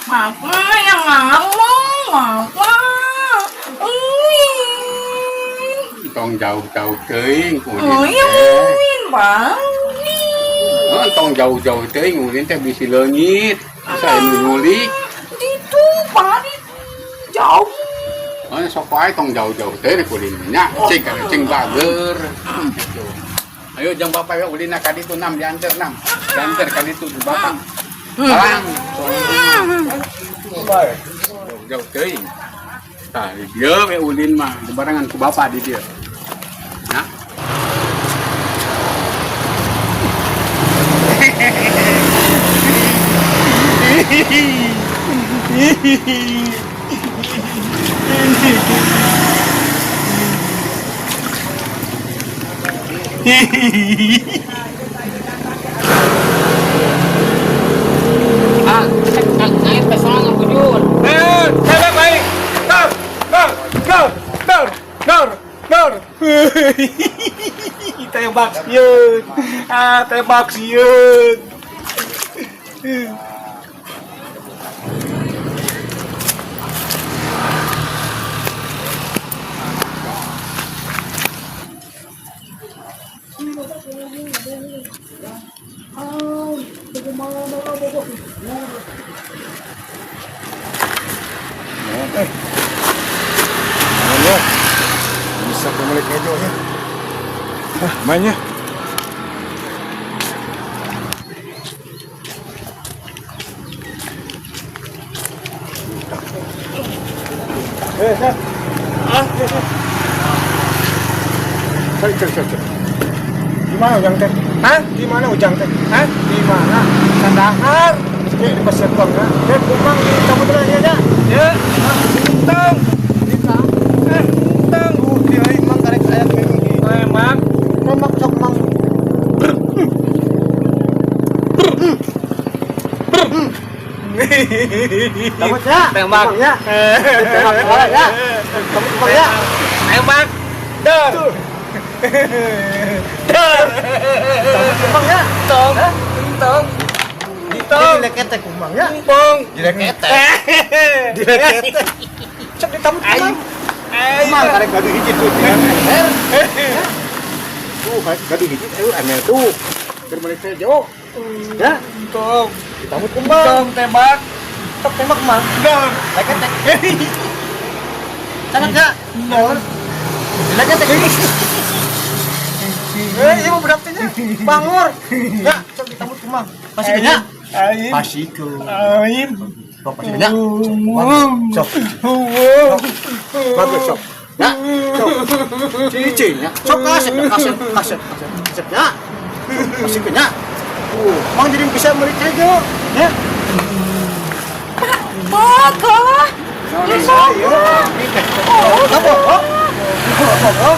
Papa yang ngomong, papa. Uin. Tong jauh-jauh teuing ulin Oh, teh. Uin, Bang. Heeh, tong jauh-jauh teuing ulin teh bisi leungit. Bisa nu nyulik. Itu, Pak, itu jauh. Oh, sok wae tong jauh-jauh teuing ulin nya. Cing cing bager. Gitu. Ayo jang bapak ya ulina ka ditu nam dianter nam. Dianter ka ditu ku bapak. Alang. Jauh-jauh teuing. Tah, di dieu we ulin mah dibarengan ku bapak di dieu. Ya. Ah, aing pesona bujur. Eh, tembak baik. Dor, dor, dor, dor, dor, dor. Tembak sieun. Ah, tembak sieun. Ya. Bisa kembali kejo ya. Ah, mainnya. Eh, Seth. Ah, Cari, cari, cari, cari. Di mana Ujang teh? Hah? Di mana Ujang teh? Hah? Di mana? Sandahar. Oke, di pasir kong ya. Eh, kumang di kamu tuh ya. Ya. Tong. Di Eh, tong. Di lain mang karek ayat memang di. Memang. Tembak sok mang. Tembak ya. Tembak. Ya. Tembak boleh ya. Tembak kumang ya. Tembak. Dor. Dor. Tembak kumang ya. Tong. Tong. Tong. Dileketek kumang ya. Pong. Dileketek. Dileketek. Cek ditambah kumang. Kumang karek gaduh hiji tuh. Ember. Tuh karek gaduh hiji tuh ember tuh. Keur balik kejo. Ya, Tong. ditambah kumang. Tong tembak. Sok tembak kumang. Dor. Leketek. Sanak ya. Dor. Dileketek. Eh, iya mau budak teh nya. Bangor. Ya, sok ditambah kumang. Pasti nya. Aing. Pasikeun. Aing. Sok pasti nya. Sok. Bagus sok. Ya, sok. Cicing ya. Sok kasep kasep kasep kasep. Kasep ya. Pasikeun nya. Mang jadi bisa meuli kejo. Ya. Papa. Oh, oh, oh. Oh, oh.